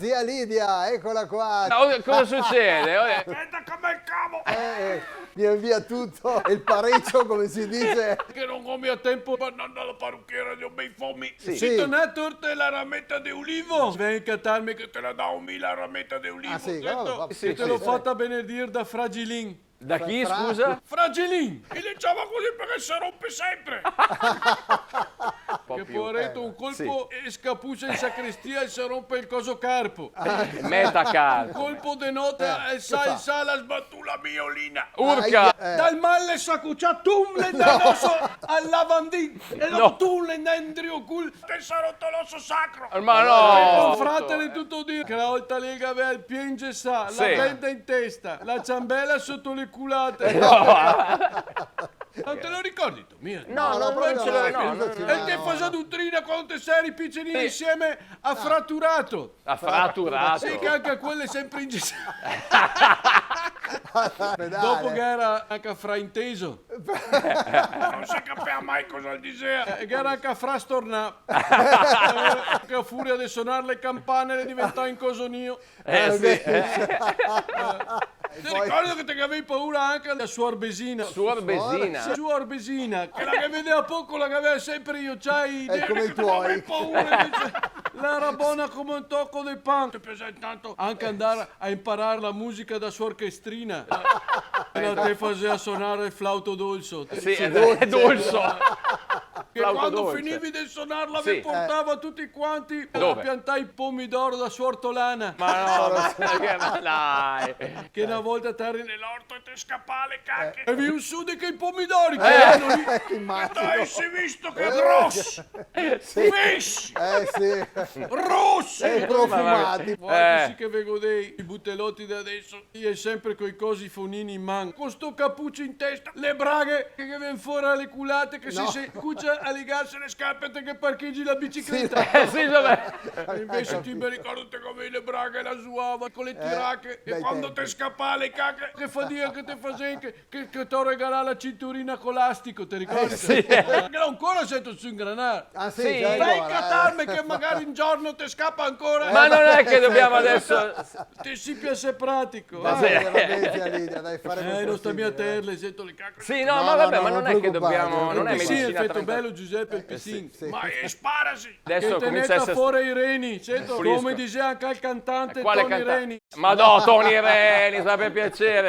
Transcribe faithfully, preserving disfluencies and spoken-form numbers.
Zia Lidia, eccola qua. Ma cosa succede? Speta che me cavo! Eh, eh, via, via tutto, el parecio, come si dice. Che no go mia tempo par andar dal paruchier, go bei fomi. Sì. Sito, na torta e la rameta de ulivo? Vien catarme che te la dao mi la rameta de ulivo, ah, sì, sito, va, va, che sì, te l'ho fata benedir da Fragilin. Da chi, scusa? Fragilin! E le ciama cusì parché se ronpe senpre! Che povareto, eh, un colpo e scapusa in sacrestia e se ronpe el coso carpo. Metacarpo. Un colpo de nota e sa, sa, la sbatù la miolina. Urca! Dal mal le sa cucià, tum, le dà l'oso al lavandin. E no, tum, le dà indrio cul Te sa roto l'oso sacro! Ma no! Un fratelo tuto dì, che la volta lì che gavea el pie ingesà, la benda in testa, la ciambela soto le culate. No. No te lo ricordi tu, mia? No, no, proprio no, no, no. E te fasea dotrina quando te seri picenin insieme a Fraturato. A Fraturato. Sì, che anca quel xe senpre ingesà. Dopo che gera anca frainteso. No se capea mai cosa el disea. Eh, che gera anca frastornà. Eh, che a furia de sonar le campane l'è diventà incosonìo. Eh, sì. Te ricordi che te gavei paura anca de suor Besina? Suor Besina? Sì, suor Besina, che la ghe vedea poco, la gavea senpre i ociai neri, come i tuoi. Te gavei paura, dixe, la gera bona come un toco de pan. Te piasea tanto anca andar a imparar la musica da suor Chestrina. E la te fasea sonar el flauto dolso. Sì, sì, dolso. Che quando finivi de sonar la ve portava tuti quanti a piantar i pomidori da suor Tolana. Ma no, ma che, ma dai. Che na volta te eri ne l'orto e te scapà le cache. E vien su de che i pomidori che erano lì. Che immagine. Dai, si visto che gros. Sì. Fish. Eh, sì. Rosi. Eh, profumati. Guarda, sì che ve godei i buteloti de adesso. I è senpre coi cosi fonini in man, co sto capucio in testa, le braghe che, che vien fora le culate, che se, se cucia a ligarse le scarpe te che parchegi la bicicleta. Sì, sì, va ben. E invese ti me ricordo te che gavevi le braghe, la zuava, co le tirache, e quando te scapà le cache, che fadiga che te fasevi, che, che, che te go regalà la cinturina co l'astico, te ricordi? Eh, sì. Eh, che ancora sento su ingranar. Ah, sì, sì. Già, vai a catarme che magari un giorno te scapa ancora. Ma non è che dobbiamo adesso Te si piace pratico. Ma dai, sì. Va ben, zia Lidia, dai, faremo cusì, dai. Eh, no sta mia terle, sento le cacole. Sì, no, ma va ben, ma non è che dobbiamo, non è medicina trenta. Sì, efeto belo, Giuseppe, el pisin. Eh, sì, sì. Ma i sparasi! Adesso comincia a essere... Che te neta fora i reni, sento, come disea anca el cantante Toni Reni. Ma no, Toni Reni, sa, par piaser.